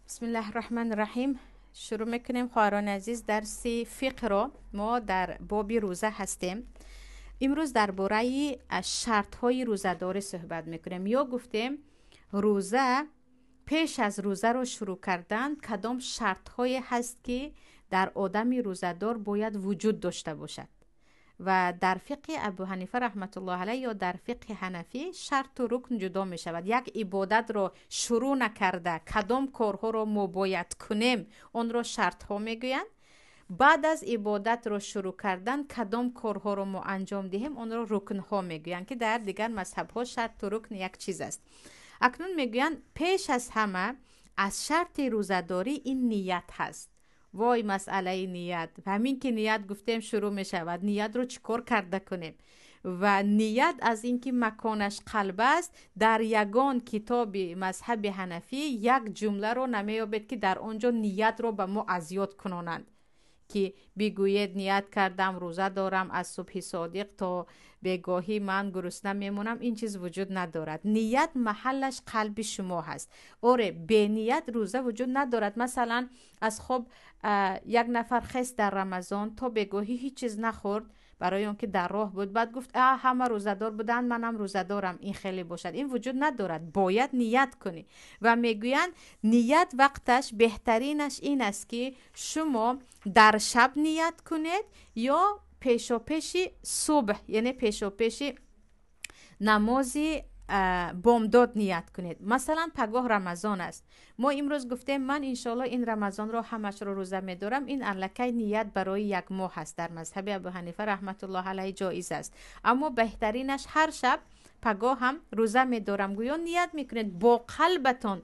بسم الله الرحمن الرحیم. شروع میکنیم خواهران عزیز درسی فقه رو. ما در باب روزه هستیم. امروز درباره شرط های روزه‌داری صحبت میکنیم. یا گفتیم روزه، پیش از روزه رو شروع کردن کدام شرط های هست که در آدم روزه‌دار باید وجود داشته باشد. و در فقه ابو حنیفه رحمت الله علیه یا در فقه حنفی شرط و رکن جدا می شود. یک عبادت رو شروع نکرده کدام کارها رو ما باید کنیم، آن رو شرط ها میگویند. بعد از عبادت رو شروع کردن کدام کارها رو ما انجام دهیم، آن رو رکن ها میگویند که در دیگر مذهب ها شرط و رکن یک چیز است. اکنون میگویند پیش از همه از شرط روزه‌داری این نیت هست. وای مسئله نیت، همین که نیت گفتیم شروع می شود. نیت رو چیکار کرده کنیم؟ و نیت از اینکه مکانش قلب است، در یگان کتاب مذهب حنفی یک جمله رو نمیابد که در آنجا نیت رو به ما ازیاد کنانند که بگوید نیت کردم روزه دارم از صبح صادق تا بگاهی من گرسنه میمونم. این چیز وجود ندارد. نیت محلش قلب شما هست. آره، به نیت روزه وجود ندارد. مثلا از خواب یک نفر خست در رمضان تا بگاهی هیچ چیز نخورد برای اون که در راه بود، بعد گفت همه روزه‌دار بودن منم روزه دارم، این خیلی باشد. این وجود ندارد. باید نیت کنی. و میگویند نیت وقتش بهترینش این است که شما در شب نیت کنید یا پیشاپیش صبح، یعنی پیشاپیش نمازی بامداد نیت کنید. مثلا پگاه رمضان است، ما امروز گفتیم من انشالله این رمضان رو همش رو روزه میدارم. این الکی نیت برای یک ماه هست، در مذهب ابو حنیفه رحمت الله علیه جایز است. اما بهترینش هر شب پگاه هم روزه میدارم گویا نیت میکنید، با قلبتان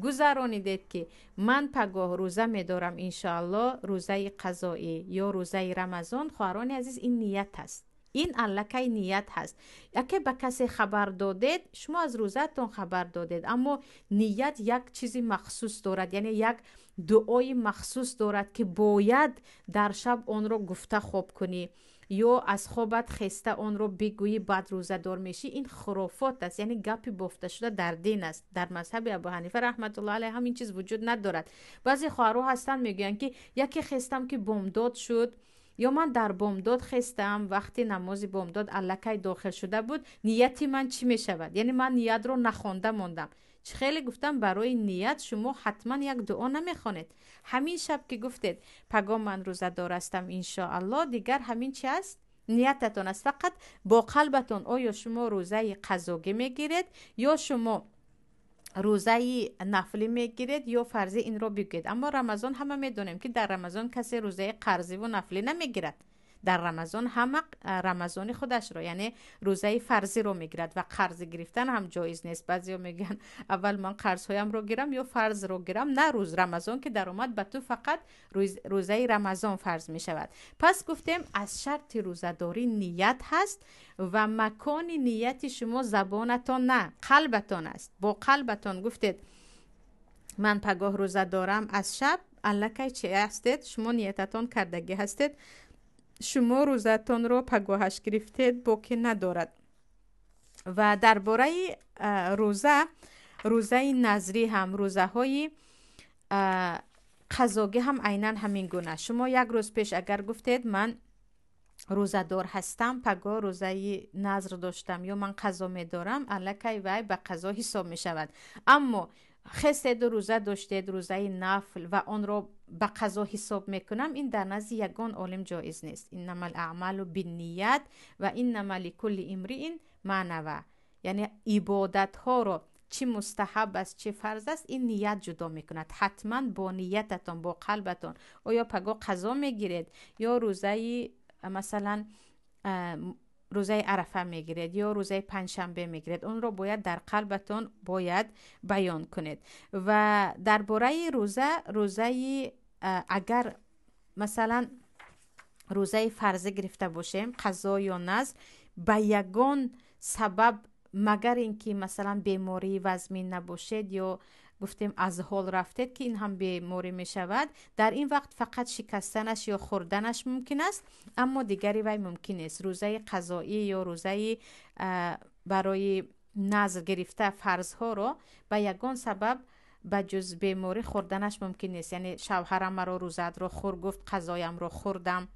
گذرانیدید که من پگاه روزه میدارم انشالله، روزه قضایی یا روزه رمضان. خواهران عزیز این نیت هست، این الکی نیت هست. اگه به کسی خبر دادید، شما از روزتون خبر دادید، اما نیت یک چیزی مخصوص دارد، یعنی یک دعای مخصوص دارد که باید در شب آن رو گفته خواب کنی یا از خوابت خسته آن رو بگویی بعد روزه دار میشی. این خرافات است، یعنی گپی بافته شده در دین است. در مذهب ابو حنیفه رحمت الله علیه هم این چیز وجود ندارد. بعضی خواهرها هستن میگویند که یکی خستم که بامداد شد، یا من در بامداد خستم وقتی نماز بامداد الکی داخل شده بود، نیتی من چی می شود؟ یعنی من نیت رو نخوانده ماندم. خیلی گفتم برای نیت شما حتما یک دعا نمیخوانید. همین شب که گفتید پگاه من روزه دار هستم انشاءالله، دیگر همین چی است؟ نیتتان است. فقط با قلبتان آیا شما روزه قضاگی میگیرید یا شما روزه نفلی میگیرید یا فرضی، این رو بگید. اما رمضان همه میدونیم که در رمضان کسی روزه قرضی و نفلی نمیگیرد. در رمضان همه رمضان خودش رو، یعنی روزه فرضی رو میگیرد و قرض گرفتن هم جایز نیست. بعضیا میگن اول من قرض هایم رو گیرم یا فرض رو گیرم. نه، روز رمضان که در اومد به تو فقط روزه رمضان فرض میشود. پس گفتیم از شرط روزه‌داری نیت هست و مکان نیت شما زبانتان نه، قلبتان است. با قلبتان گفتید من پگاه روزه دارم از شب، الکی چه هستید؟ شما نیتتان کردگی هستید، شما روزتان رو پگاهش گرفتید، باکی ندارد. و درباره روزه، روزه نظری هم، روزه های قضاگی هم عینا همین گونه. شما یک روز پیش اگر گفتید من روزه دار هستم، پگاه روزه نظر داشتم یا من قضا میدارم، الکی وای به قضا حساب می شود. اما خستید روزه داشتید، روزه نفل، و آن را به قضا حساب میکنم، این در نزد یگان عالم جایز نیست. انما الاعمال بالنیت و انما لکل امرئ ما نوی. یعنی عبادت ها رو چی مستحب است چه فرض است، این نیت جدا میکند. حتما با نیتتان، با قلبتان، آیا پگاه قضا میگیرید یا روزه مثلا روزه عرفه میگیرید یا روزه پنجشنبه میگیرید، اون رو باید در قلبتان باید بیان کنید. و درباره روزه، روزه اگر مثلا روزه فرض گرفته باشیم، قضا یا نذر، به یگان سبب مگر اینکه مثلا بیماری وزمین نباشید یا گفتیم از حال رفتید که این هم بیماری می شود، در این وقت فقط شکستنش یا خوردنش ممکن است، اما دیگری وی ممکن نیست. روزه قضایی یا روزه برای نذر گرفته فرض ها رو به یگان سبب ба ҷуз беморӣ хӯрданаш мумкин нест. Яъне шавҳарам маро рӯзаатро хӯр гуфт, қазоямро хӯрдам,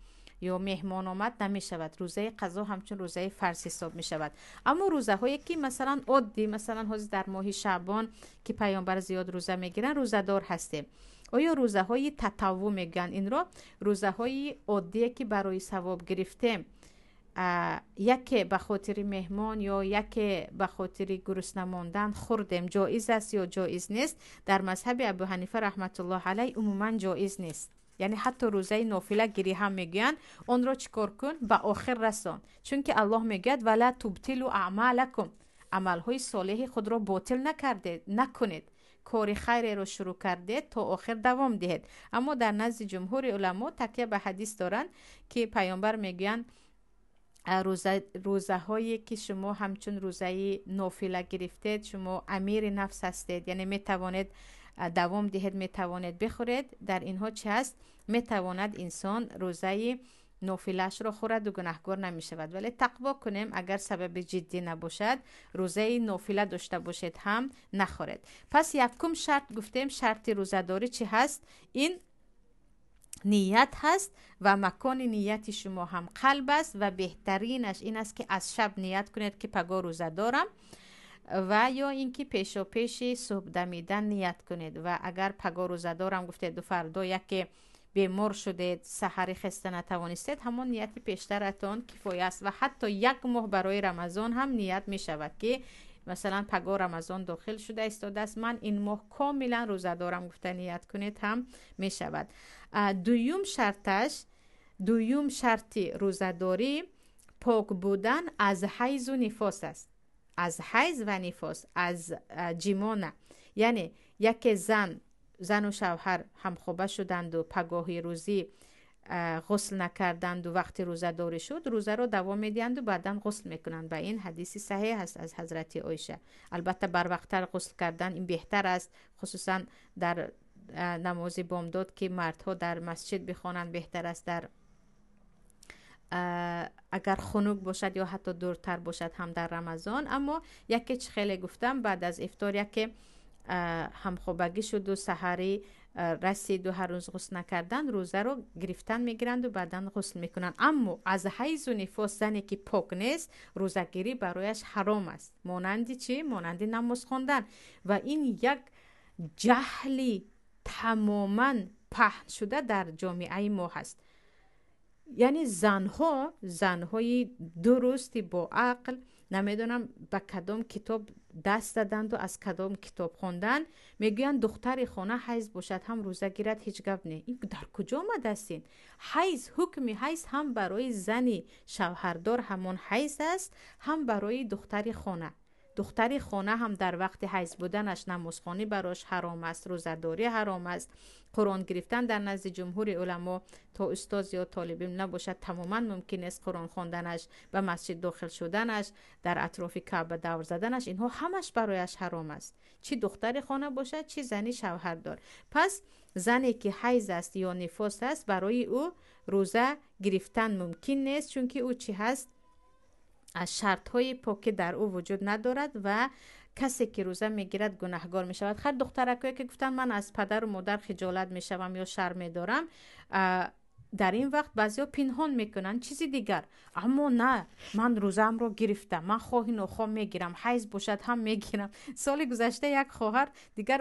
ё меҳмон омад, намешавад. Рӯзаи қазо ҳамчун рӯзаи фарз ҳисоб мешавад. Аммо рӯзаҳое ки масалан оддӣ, масалан ҳозир дар моҳи Шаъбон, ки паёмбар зиёд рӯза мегиранд, рӯзадор ҳастем. Оё рӯзаҳои татаввӯъ мегӯянд инро, рӯзаҳои оддие ки барои савоб гирифтем, яке ба хотири меҳмон ё яке ба хотири гурусна мондан хӯрдем, ҷоиз аст ё ҷоиз нест? Дар мазҳаби Абу Ҳанифа раҳматуллоҳ алайҳ умуман ҷоиз нест. Яъне ҳатто рӯзаи нофила гирӣ ҳам мегӯянд, онро чӣ кор кун? Ба охир расон. Чунки Аллоҳ мегӯяд: вала тубтилу аъмалакум, амалҳои солеҳи худро ботил накардед, накунед. Кори хайреро шурӯъ кардед, то охир давом диҳед. Аммо дар назди ҷумҳури уламо такя ба ҳадис доранд, ки паёмбар мегӯянд: рӯзаҳое ки шумо ҳамчун рӯзаи нофила гирифтед, шумо амири нафс ҳастед, яъне метавонед давом диҳед, метавонед бихӯред. Дар инҳо чӣ ҳаст? Метавонад инсон рӯзаи нофилаашро хӯраду гунаҳкор намешавад. Вале тақво кунем, агар сабаби ҷиддӣ набошад, рӯзаи нофила дошта бошед ҳам нахӯред. Пас якум шарт гуфтем, шарти рӯзадорӣ чӣ ҳаст? Ин ният ҳаст ва макони нияти шумо ҳам қалб аст ва беҳтаринаш ин аст, ки аз шаб ният кунед, ки пагоҳ рӯза дорам, ва ё ин ки пешопеши субҳ дамидан ният кунед. Ва агар пагоҳ рӯза дорам гуфтеду фардо яке бемор шудед, саҳарӣ хеста натавонистед, ҳамон нияти пештаратон кифоя аст. Ва ҳатто як моҳ барои Рамазон ҳам ният мешавад, ки масалан пагоҳ Рамазон дохил шуда истодааст, ман ин моҳ комилан рӯза дорам гуфта ният кунед ҳам мешавад. Дуюм шарташ, дуюм шарти рӯзадорӣ пок будан аз ҳайзу нифос аст. Аз ҳайз ва нифос, аз ҷимона. Яъне яке зану шавҳар ҳамхоба шуданду пагоҳи рӯзӣ ғусл накарданду вақти рӯзадорӣ шуд, рӯзаро давом медиҳанду баъдан ғусл мекунанд. Ба ин ҳадиси саҳеҳ аст аз ҳазрати Оиша. Албатта, барвақттар ғусл кардан ин беҳтар аст, хусусан дар намози бомдод, ки мардҳо дар масҷид бихонанд, беҳтар аст, дар агар хунук бошад ё ҳатто дуртар бошад ҳам дар Рамазон. Аммо яке, чӣ хеле гуфтам, баъд аз ифтор яке ҳамхобагӣ шуду саҳарӣ расиду ҳар рӯз ғусл накардан, рӯзаро гирифтан мегиранду баъдан ғусл мекунанд. Аммо аз ҳайзу нифос зане ки пок нест, рӯзагирӣ барояш ҳаром аст. Монанди чӣ? Монанди намоз хондан. Ва ин як ҷаҳли тамоман паҳн шуда дар ҷомеаи мо ҳаст. Яъне занҳо, занҳои дурусти бо ақл, намедонам ба кадом китоб даст заданду аз кадом китоб хондан, мегӯянд духтари хона ҳайз бошад ҳам рӯза гирад, ҳеҷ гап не. Ин дар куҷо омадааст ин? Ҳайз, ҳукми ҳайз ҳам барои зани шавҳардор ҳамон ҳайз аст, ҳам барои духтари хона. Духтари хона ҳам дар вақти ҳайз буданаш намозхонӣ барош ҳаром аст, рӯзадорӣ ҳаром аст, Қуръон гирифтан дар назди ҷумҳури уламо то устоз ё толибилм набошад тамоман мумкин нест қуръон хонданаш, ба масҷид дохил шуданаш, дар атрофи Каъба давр заданаш, инҳо ҳамаш барояш ҳаром аст, чӣ духтари хона бошад, чӣ зани шавҳардор. Пас зане ки ҳайз аст ё нифос аст, барои ӯ рӯза гирифтан мумкин нест, чунки ӯ чӣ ҳаст? Аз шартҳои покӣ дар ӯ вуҷуд надорад ва касе ки рӯза мегирад, гунаҳгор мешавад. Хар духтаракое ки гуфтанд, ман аз падару модар хиҷолат мешавам ё шарм медорам, дар ин вақт баъзеҳо пинҳон мекунанд, чизи дигар. Аммо на, ман рӯзаамро гирифтам, ман хоҳи нохоҳ мегирам, ҳайз бошад ҳам мегирам. Соли гузашта як хоҳар, дигар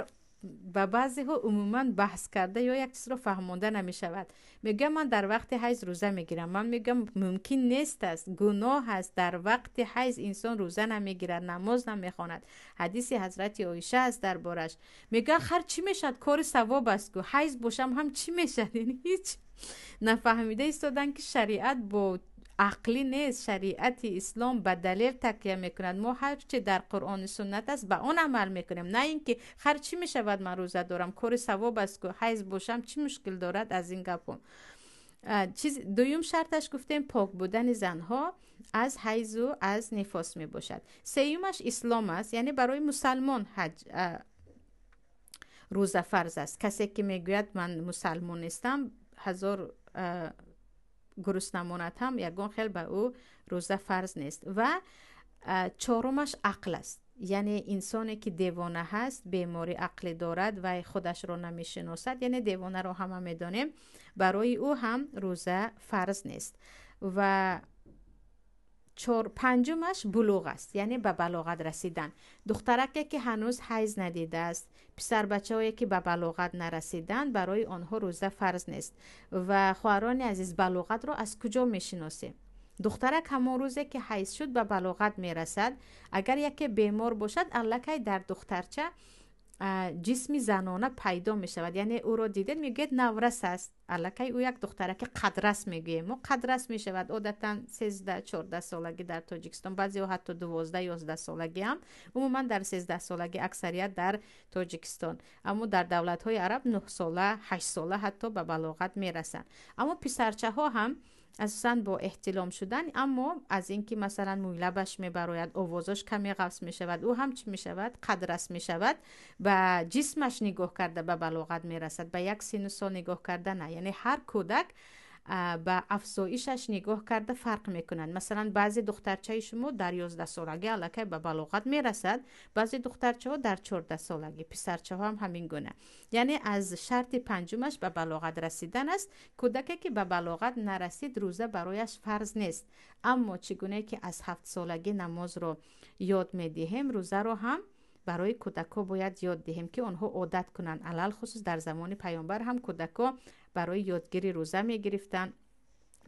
ба баъзеҳо умуман баҳс карда ё як чизро фаҳмонда намешавад, мегӯям, ман дар вақти ҳайз рӯза мегирам. Ман мегӯям, мумкин нест аст, гуноҳ аст, дар вақти ҳайз инсон рӯза намегирад, намоз намехонад. Ҳадиси ҳазрати Оиша аст дар бораш. Мегӯяд, хар чӣ мешавад, кори савоб аст гу, ҳайз бошам ҳам чӣ мешавад? Яъне ҳеҷ нафаҳмида истоданд, ки шариат бо ақлӣ нест, шариати ислом ба далел такя мекунад. Мо ҳар чи дар Қуръони суннат аст, ба он амал мекунем, на ин ки хар чӣ мешавад, ман рӯза дорам, кори савоб аст ку, ҳайз бошам чӣ мушкил дорад аз ин гапҳо? Чиз дуюм шарташ гуфтем, пок будани занҳо аз ҳайзу аз нифос мебошад. Сеюмаш ислом аст, яъне барои мусалмон ҳаҷ рӯза фарз аст. Касе ки мегӯяд, ман мусалмон нестам, ҳазор гурусна монад ҳам, ягон хел ба ӯ рӯза фарз нест. Ва чорумаш ақл аст. Яъне инсоне ки девона ҳаст, бемори ақлӣ дорад ва худашро намешиносад, яъне девонаро ҳама медонем, барои ӯ ҳам рӯза фарз нест. Ва панҷумаш булуғ аст, яъне ба балоғат расидан. Духтараке ки ҳанӯз ҳайз надидааст, писарбачаҳое ки ба балоғат нарасиданд, барои онҳо рӯза фарз нест. Ва хоҳарони азиз, балоғатро аз куҷо мешиносем? Духтарак ҳамон рӯзе ки ҳайз шуд, ба балоғат мерасад. Агар яке бемор бошад, аллакай дар духтарча ҷисми занона пайдо мешавад, яъне ӯро дидед, мегӯяд, наврас аст, аллакай ӯ як духтараки қадрас мегӯем мо, қадрас мешавад одатан 13-14 солагӣ дар Тоҷикистон, баъзеҳо ҳатто 12-11 солагӣ ҳам, умуман дар 13 солагӣ аксарият дар Тоҷикистон, аммо дар давлатҳои араб 9 сола, 8 сола ҳатто ба балоғат мерасанд. Аммо писарчаҳо ҳам асосан бо эҳтилом шудан, аммо аз ин ки масалан мӯйлабаш мебарояд, овозаш каме ғафз мешавад, ӯ ҳам чӣ мешавад? Қадрас мешавад. Ба ҷисмаш нигоҳ карда ба балоғат мерасад, ба як синну сол нигоҳ карда на. Яъне ҳар кӯдак ба афзоишаш нигоҳ карда фарқ мекунад. Масалан, баъзе духтарчаи шумо дар 11 солагӣ аллакай ба балоғат мерасад, баъзе духтарчаҳо дар 14 солагӣ, писарчаҳо ҳам ҳамин гуна. Яъне аз шарти панҷумаш ба балоғат расидан аст. Кӯдаке ки ба балоғат нарасид, рӯза барояш фарз нест. Аммо чӣ гунае ки аз 7 солагӣ намозро ёд медиҳем, рӯзаро ҳам барои кӯдакҳо бояд ёд диҳем, ки онҳо одат кунанд. Алалхусус дар замони Паёмбар ҳам кӯдакҳо барои ёдгири рӯза мегирифтанд.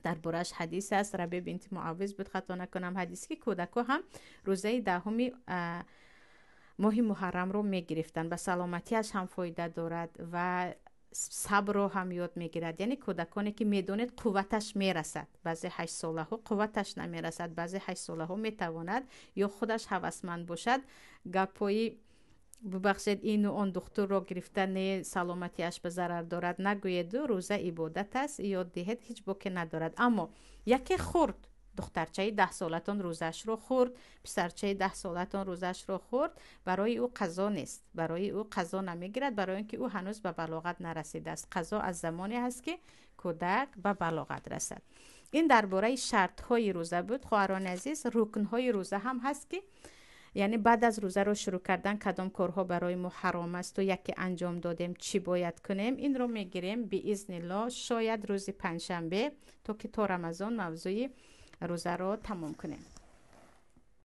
Дар бораш ҳадис аст, Рабе бинти Муаввиз буд, хато накунам, ҳадис, ки кӯдакҳо ҳам рӯзаи 10-уми моҳи муҳаррамро мегирифтанд. Ба саломатиаш ҳам фоида дорад ва сабрро ҳам ёд мегирад. Яъне кӯдаконе ки медонед, қувваташ мерасад. Баъзе 8 солаҳо қувваташ намерасад, баъзе 8 солаҳо метавонад ё худаш ҳавасманд бошад. Гапҳои, бубахшед, ину он духтурро гирифта, не, саломатиаш ба зарар дорад, нагӯеду рӯза ибодат аст, ёд диҳед, ҳеҷ боке надорад. Аммо яке хурд, духтарчаи 10 солатон рӯзаашро хӯрд, писарчаи 10 солатон рӯзаашро хӯрд, барои ӯ қазо нест, барои ӯ қазо намегирад, барои он ки ӯ ҳанӯз ба балоғат нарасидааст. Қазо аз замоне ҳаст, ки кӯдак ба балоғат расад. Ин дар бораи шартҳои рӯза буд, хоҳарони азиз. Рукнҳои рӯза ҳам ҳаст, ки яъне баъд аз рӯзаро шурӯъ кардан кадом корҳо барои мо ҳаром асту яке анҷом додем, чӣ бояд кунем, инро мегирем, биизнилло, шояд рӯзи панҷшанбе, то ки то Рамазон мавзӯи рӯзаро тамом кунем.